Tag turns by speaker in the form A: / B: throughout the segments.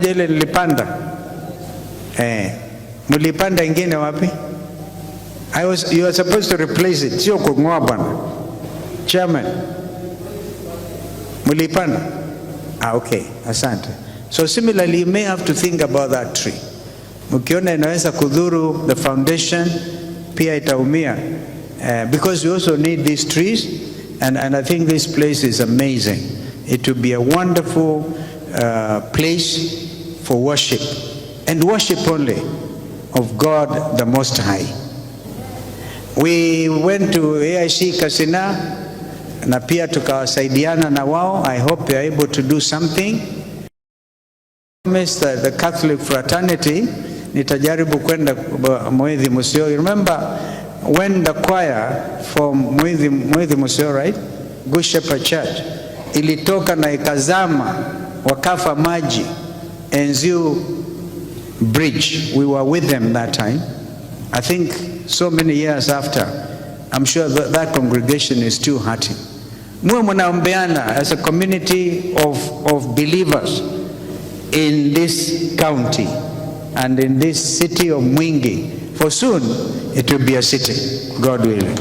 A: Ile nilipanda, eh, mlipanda ingine wapi? You are supposed to replace it, sio kung'oa, bwana chairman. Mlipanda? Ah, okay, asante. So similarly, you may have to think about that tree. Mkiona inaweza kudhuru the foundation, pia itaumia. Because we also need these trees and I think this place is amazing. It will be a wonderful place for worship and worship only of God the Most High. We went to AIC Kasina na pia tukawasaidiana na wao. I hope they are able to do something. Promise that the Catholic fraternity, nitajaribu kwenda Mwithi Museo. You remember when the choir from Mwithi Museo, right? Good Shepherd Church ilitoka na ikazama, wakafa maji Enziu Bridge. We were with them that time. I think so many years after, I'm sure that that congregation is still hurting. Muwe mnaombeana as a community of believers in this county and in this city of Mwingi. For soon it will be a city, God willing.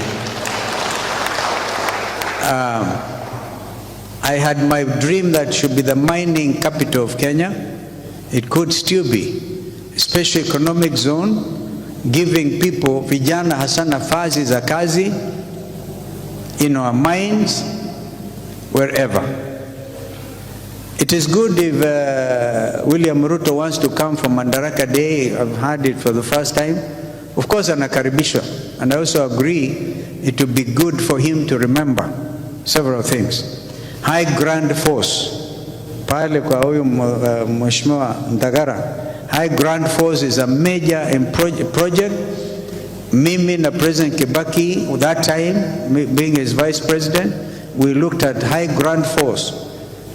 A: I had my dream that should be the mining capital of Kenya. It could still be. Special economic zone, giving people, vijana hasa, nafasi za kazi in our mines, wherever. It is good if William Ruto wants to come for Madaraka Day. I've heard it for the first time. Of course, anakaribishwa. And I also agree it would be good for him to remember several things. High Ground Force, pale kwa huyu Mheshimiwa Ndagara. High Ground Force is a major project. Mimi na President Kibaki, that time, being his vice president, we looked at High Ground Force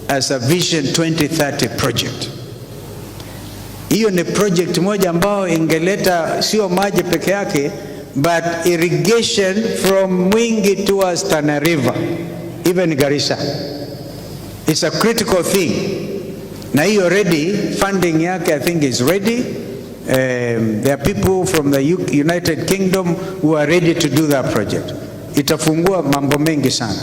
A: as a Vision 2030 project. Hiyo ni project moja ambayo ingeleta sio maji peke yake, but irrigation from Mwingi towards Tana River, even Garissa. It's a critical thing. Na hiyo already funding yake, I think, is ready. There are people from the United Kingdom who are ready to do that project. Itafungua mambo mengi sana.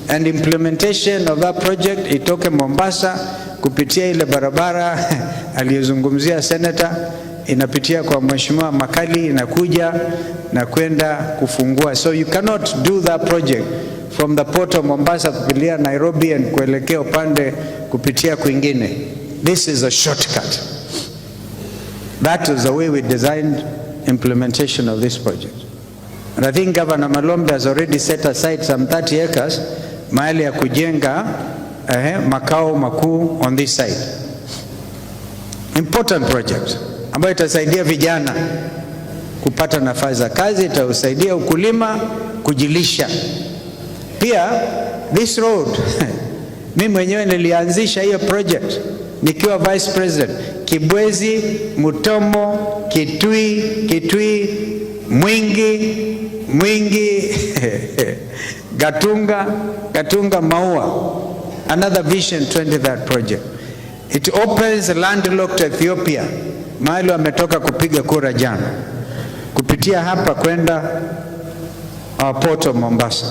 A: And implementation of that project itoke Mombasa kupitia ile barabara aliyozungumzia senator, inapitia kwa Mheshimiwa Makali, inakuja na kwenda kufungua. So you cannot do that project from the port of Mombasa kupitia Nairobi and kuelekea upande kupitia kwingine. This is a shortcut. That is the way we designed implementation of this project. And I think Governor Malombe has already set aside some 30 acres mahali ya kujenga makao makuu on this side. Important project ambayo itasaidia vijana kupata nafasi za kazi, itasaidia ukulima kujilisha. Pia this road, mimi mwenyewe nilianzisha hiyo project nikiwa vice president, Kibwezi, Mutomo, Kitui, Kitui, Mwingi, Mwingi, Gatunga, Gatunga, Maua, another Vision 2030 project. It opens landlocked Ethiopia, mahali wametoka kupiga kura jana, kupitia hapa kwenda our port of Mombasa.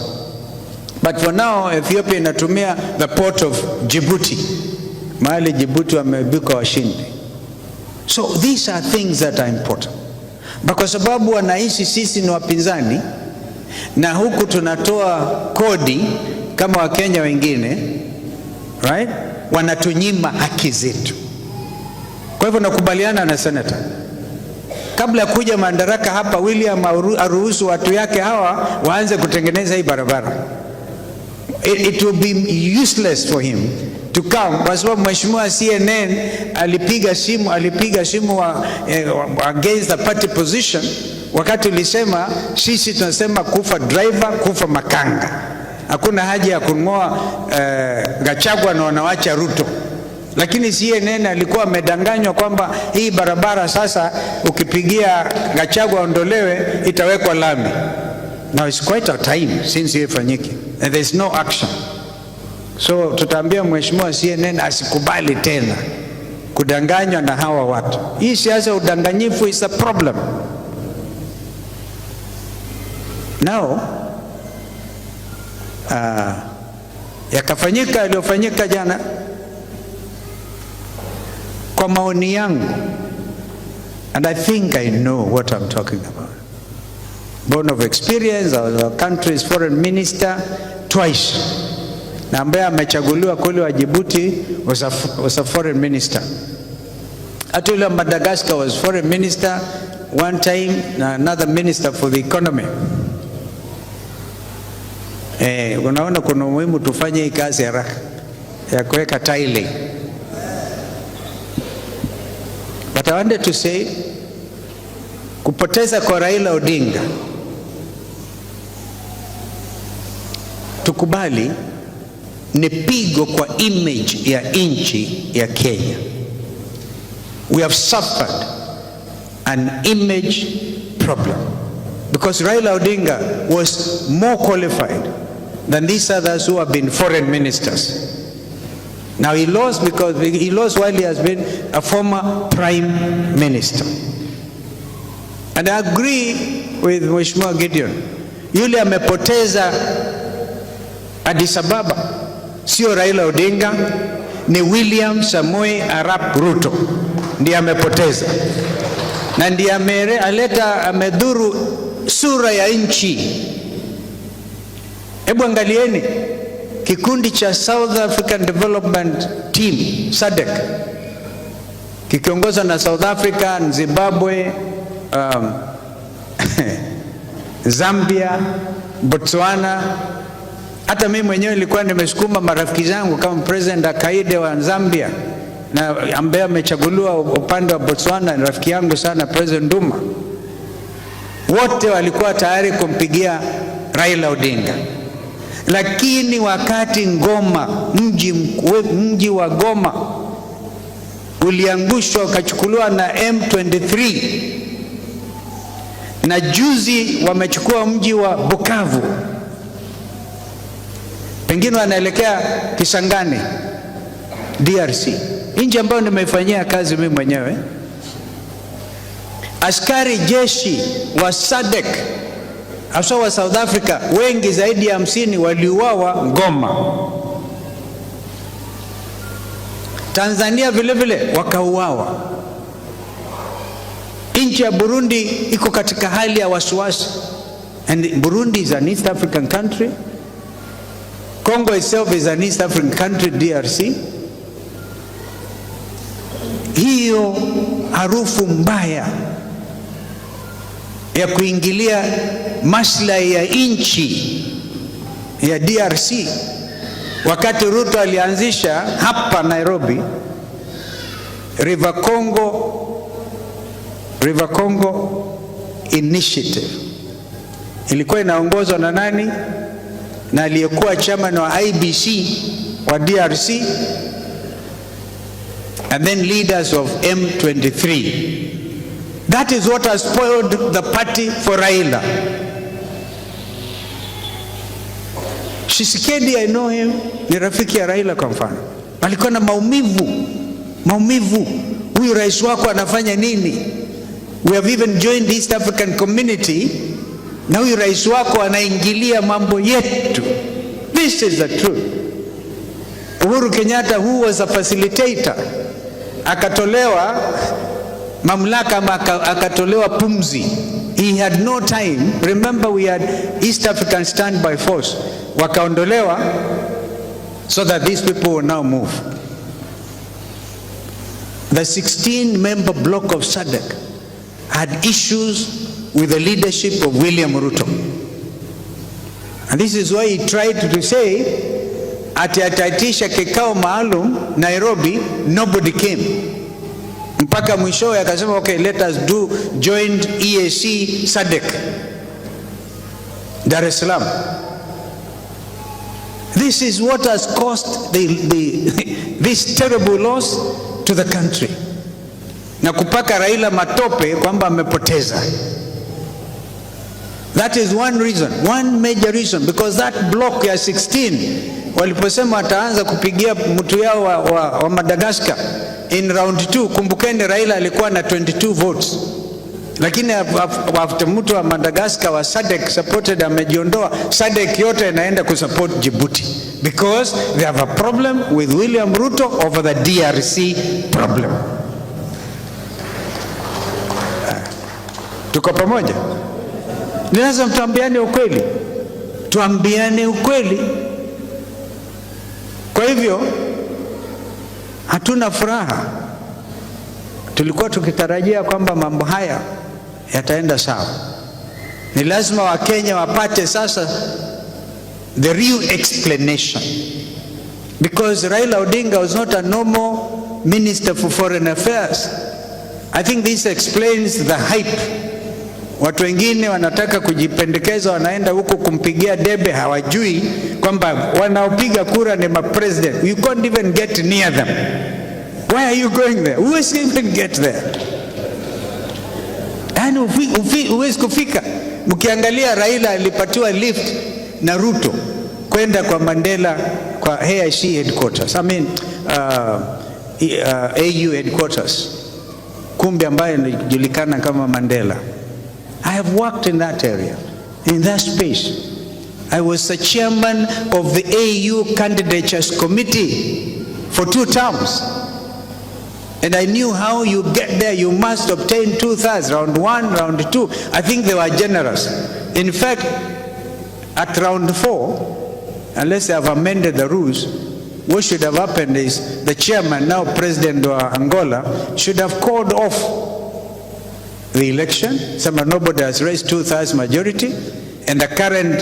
A: But for now Ethiopia inatumia the port of Djibouti, mahali Djibouti wameibuka washindi. So these are things that are important. But kwa sababu wanahisi sisi ni wapinzani na huku tunatoa kodi kama Wakenya wengine, right? Wanatunyima haki zetu. Kwa hivyo nakubaliana na senator, kabla ya kuja madaraka hapa, William aruhusu watu yake hawa waanze kutengeneza hii barabara. It will be useless for him to come kwa sababu mheshimiwa CNN alipiga simu against the party position wakati ulisema sisi tunasema kufa driver, kufa makanga. Hakuna haja ya kung'oa Gachagua na wanawacha Ruto. Lakini CNN alikuwa amedanganywa kwamba hii barabara sasa ukipigia Gachagua aondolewe itawekwa lami. Now it's quite a time since hiyo ifanyike and there is no action. So tutaambia mheshimiwa CNN asikubali tena. Kudanganywa na hawa watu. Hii siasa ya udanganyifu is a problem. Now, yakafanyika yaliyofanyika jana. Kwa maoni yangu, and I think I know what I'm talking about, born of experience, I was our country's foreign minister twice, na ambaye amechaguliwa kule wa Djibouti was a foreign minister. Hata yule wa Madagascar was foreign minister one time na another minister for the economy. Unaona kuna umuhimu tufanye hii kazi haraka ya kuweka tiling. But I wanted to say, kupoteza kwa Raila Odinga, tukubali, ni pigo kwa image ya nchi ya Kenya. We have suffered an image problem because Raila Odinga was more qualified than these others who have been foreign ministers. Now he lost because he lost while he has been a former prime minister. And I agree with Mheshimiwa Gideon. Yule amepoteza Addis Ababa sio Raila Odinga, ni William Samoei Arap Ruto ndiye amepoteza, na ndiye ameleta, amedhuru sura ya nchi. Hebu angalieni kikundi cha South African Development Team SADC kikiongozwa na South Africa, Zimbabwe, Zambia, Botswana. Hata mimi mwenyewe nilikuwa nimesukuma marafiki zangu kama President Hakainde wa Zambia na ambaye amechaguliwa upande wa Botswana, ni rafiki yangu sana President Duma. Wote walikuwa tayari kumpigia Raila Odinga, lakini wakati Ngoma, mji wa Goma uliangushwa ukachukuliwa na M23, na juzi wamechukua mji wa Bukavu, pengine wanaelekea Kisangani, DRC, nchi ambayo nimeifanyia kazi mimi mwenyewe. Askari jeshi wa SADC hasa wa South Africa wengi zaidi ya 50 waliuawa Goma. Tanzania vile vile wakauawa. Nchi ya Burundi iko katika hali ya wasiwasi. And Burundi is an East African country. Congo itself is an East African country, DRC. Hiyo harufu mbaya ya kuingilia maslahi ya nchi ya DRC, wakati Ruto alianzisha hapa Nairobi River Congo Initiative, ilikuwa inaongozwa na nani? Na aliyekuwa chairman wa IBC wa DRC and then leaders of M23. That is what has spoiled the party for Raila. Tshisekedi, I know him, ni rafiki ya Raila kwa mfano. Alikuwa na maumivu, maumivu. Huyu rais wako anafanya nini? We have even joined East African Community, na huyu rais wako anaingilia mambo yetu. This is the truth. Uhuru Kenyatta, who was a facilitator, akatolewa mamlaka ama akatolewa pumzi. He had no time. Remember, we had East African Standby Force. Wakaondolewa so that these people will now move. The 16-member bloc of SADC had issues with the leadership of William Ruto. And this is why he tried to say, ati ataitisha kikao maalum Nairobi, nobody came. Mpaka mwishowe akasema, okay, let us do joint EAC SADC Dar es Salaam. This is what has caused this terrible loss to the country. Na kupaka Raila matope kwamba amepoteza. That is one reason, one major reason, because that block ya 16 waliposema wataanza kupigia mtu yao wa Madagascar in round 2, kumbukeni Raila alikuwa na 22 votes, lakini after mtu wa Madagascar wa SADC supported amejiondoa, SADC yote inaenda kusupport Djibouti because they have a problem with William Ruto over the DRC problem. Tuko pamoja? Ni lazima tuambiane ukweli, tuambiane ukweli. Kwa hivyo hatuna furaha. Tulikuwa tukitarajia kwamba mambo haya yataenda sawa. Ni lazima Wakenya wapate sasa the real explanation, because Raila Odinga was not a normal minister for foreign affairs. I think this explains the hype. Watu wengine wanataka kujipendekeza, wanaenda huko kumpigia debe, hawajui kwamba wanaopiga kura ni mapresident. You can't even get near them. Why are you going there? Huwezi even get there. Yaani huwezi kufika. Mkiangalia, Raila alipatiwa lift na Ruto kwenda kwa Mandela, kwa AIC headquarters. I mean, AU headquarters, kumbi ambayo inajulikana kama Mandela. I have worked in that area, in that space. I was the chairman of the AU Candidatures Committee for two terms. And I knew how you get there. You must obtain two-thirds, round one, round two. I think they were generous. In fact, at round four, unless they have amended the rules, what should have happened is the chairman, now president of Angola, should have called off the election. Sema nobody has raised two-thirds majority, and the current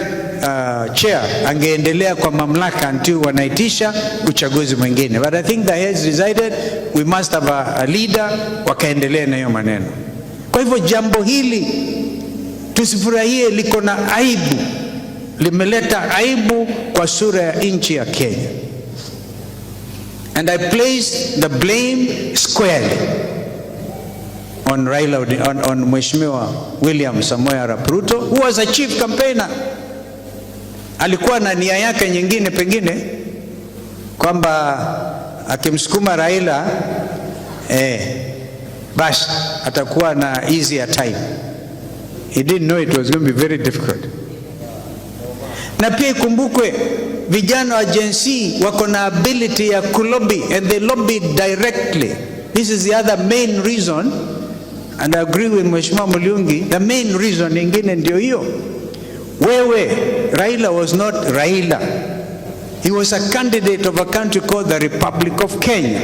A: chair angeendelea kwa mamlaka until wanaitisha uchaguzi mwingine. But I think the heads decided we must have a leader, wakaendelea na hiyo maneno. Kwa hivyo jambo hili tusifurahie, liko na aibu, limeleta aibu kwa sura ya nchi ya Kenya. And I place the blame squarely on Raila, on Mheshimiwa William Samoei Arap Ruto, who was a chief campaigner. Alikuwa na nia yake nyingine, pengine kwamba akimsukuma Raila, basi atakuwa na easier time. He didn't know it was going to be very difficult. Na pia ikumbukwe vijana wa Gen Z wako na ability ya kulobby, and they lobby directly. This is the other main reason, and I agree with Mheshimiwa Mulyungi, the main reason ingine ndio hiyo. Wewe, Raila was not Raila. He was a candidate of a country called the Republic of Kenya.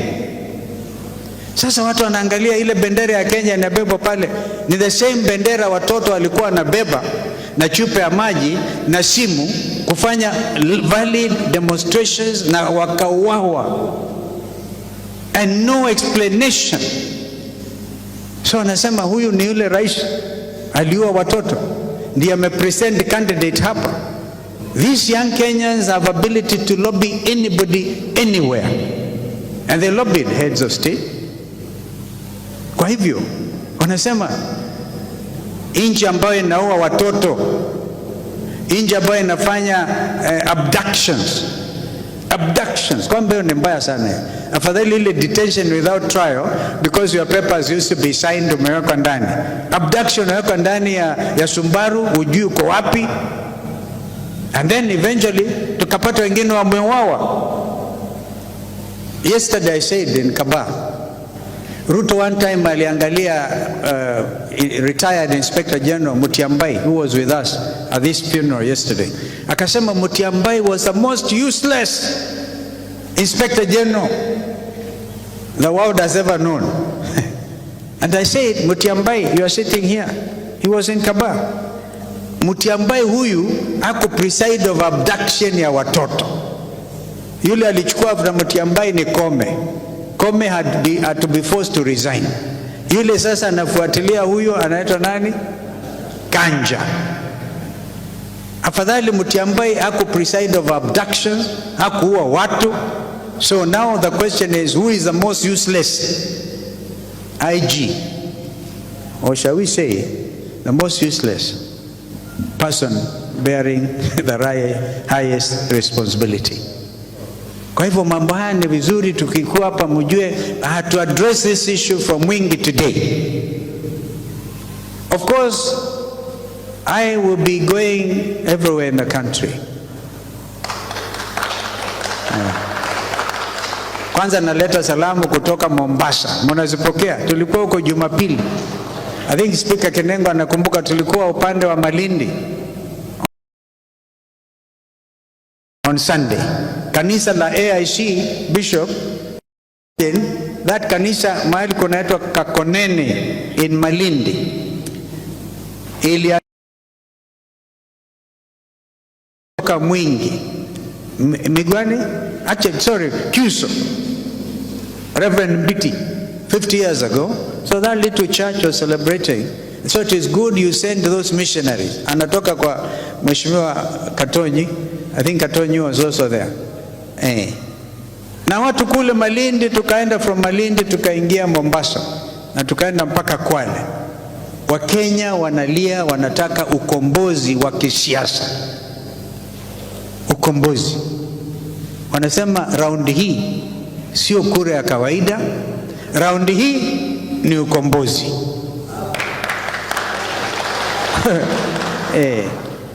A: Sasa watu wanaangalia ile bendera ya Kenya inabebwa pale, ni the same bendera watoto walikuwa wanabeba na chupa ya maji na simu kufanya valid demonstrations na wakauawa, and no explanation. So anasema huyu ni yule rais aliua watoto, ndiye amepresent candidate hapa. These young Kenyans have ability to lobby anybody anywhere, and they lobbied heads of state. Kwa hivyo wanasema nchi ambayo inaua watoto, nchi ambayo inafanya abductions, abductions, kwamba hiyo ni mbaya sana. Afadhali ile detention without trial, because your papers used to be signed, umewekwa ndani. Abduction, umewekwa ndani ya Subaru, hujui uko wapi, and then eventually tukapata wengine wameuawa. Yesterday I said in Kaba, Ruto one time aliangalia retired Inspector General Mutyambai, who was with us at this funeral yesterday. Akasema Mutyambai was the most useless Inspector General the world has ever known. And I said, "Mutyambai, you are sitting here." He was in Kaba. Mutyambai huyu aku preside of abduction ya watoto. Yule alichukua after Mutyambai ni Koome. Koome had to be forced to resign. Yule sasa anafuatilia huyo anaitwa nani? Kanja. Afadhali Mutyambai haku preside of abduction, hakuua watu. So now the question is, who is the most useless IG? Or shall we say the most useless person bearing the highest responsibility. Kwa hivyo mambo haya ni vizuri tukikuwa hapa mjue, I had to address this issue from Mwingi today. Of course, I will be going everywhere in the country. Kwanza naleta salamu kutoka Mombasa, mnazipokea? Tulikuwa huko Jumapili. I think Speaker Kinengo anakumbuka tulikuwa upande wa Malindi on Sunday. Kanisa la AIC Bishop, that kanisa mahali kunaitwa Kakonene in Malindi ili Mwingi Migwani, actually, sorry, Kyuso, Reverend Mbiti, 50 years ago. So that little church was celebrating. So it is good you send those missionaries. Anatoka kwa Mheshimiwa Katonyi. I think Katonyi was also there. Eh. Na watu kule Malindi, tukaenda from Malindi tukaingia Mombasa na tukaenda mpaka Kwale. Wakenya wanalia, wanataka ukombozi wa kisiasa, ukombozi. Wanasema raundi hii sio kura ya kawaida, raundi hii ni ukombozi. Eh,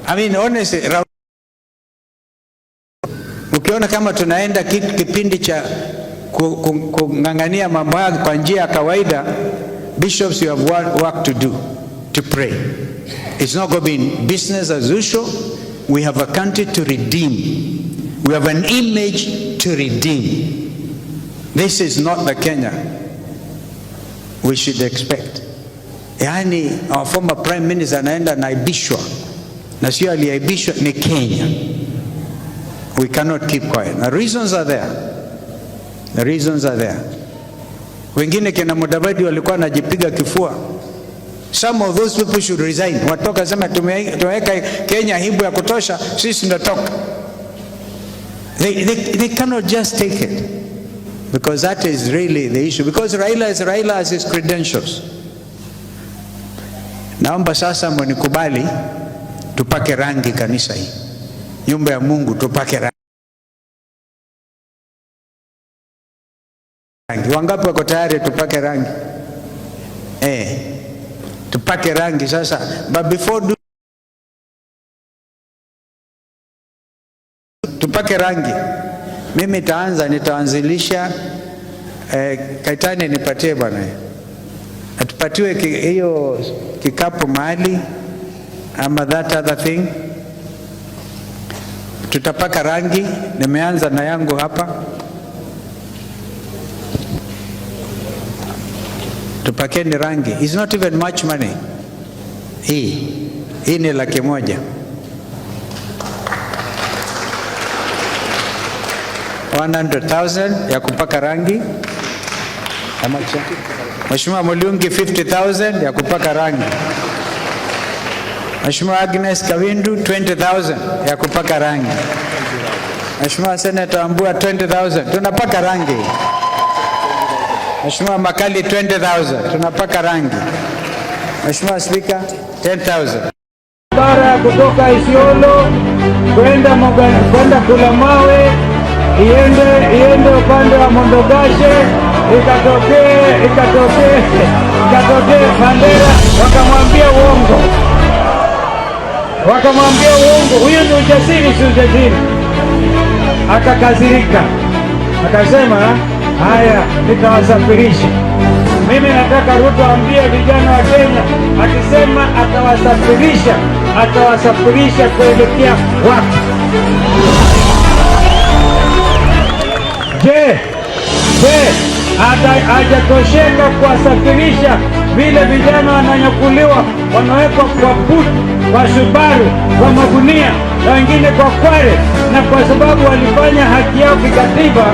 A: I mean, honestly, ukiona kama tunaenda kipindi cha kung'ang'ania mambo haya kwa njia ya kawaida, bishops, you have work to do, to pray. It's not going to be business as usual. We have a country to redeem. We have an image to redeem. This is not the Kenya we should expect. Yaani, our former prime minister anaenda anaibishwa, na sio aliaibishwa, ni Kenya. We cannot keep quiet. The reasons are there. The reasons are there. Wengine kina Mudavadi walikuwa wanajipiga kifua. Some of those people should resign. Watoka sema tumeweka Kenya aibu ya kutosha, sisi tunatoka. They cannot just take it, because that is really the issue. Because Raila is Raila has his credentials. Naomba sasa mnikubali tupake rangi kanisa hii, nyumba ya Mungu tupake rangi. Wangapi wako tayari tupake rangi? Eh, tupake rangi sasa. But before do tupake rangi, mimi taanza, nitaanzilisha Kaitani nipatie bwana, atupatiwe hiyo kikapu mahali ama that other thing. Tutapaka rangi, nimeanza na yangu hapa. Tupakeni rangi. It's not even much money. Hii ni 100,000. 100,000 ya kupaka rangi. Mheshimiwa Mulyungi 50,000 ya kupaka rangi. Mheshimiwa Agnes Kawindu 20,000 ya kupaka rangi. Mheshimiwa Senator Ambua 20,000 tunapaka rangi. Mheshimiwa Makali 20,000 tunapaka rangi. Mheshimiwa Speaker 10,000.
B: Barabara kutoka Isiolo kwenda Kulamawe iende upande wa Mondogashe ikatokee Mandera, wakamwambia uongo. Wakamwambia uongo. Huyu ni ujasiri, si ujasiri? Akakasirika. Akasema haya, nitawasafirisha. Mimi nataka Ruto aambie vijana wa Kenya, akisema atawasafirisha, atawasafirisha kuelekea wapi? Je, hajatosheka kuwasafirisha vile vijana wananyakuliwa, wanawekwa kwa boot, kwa Subaru, kwa magunia na wengine kwa kware, na kwa sababu walifanya haki yao kikatiba.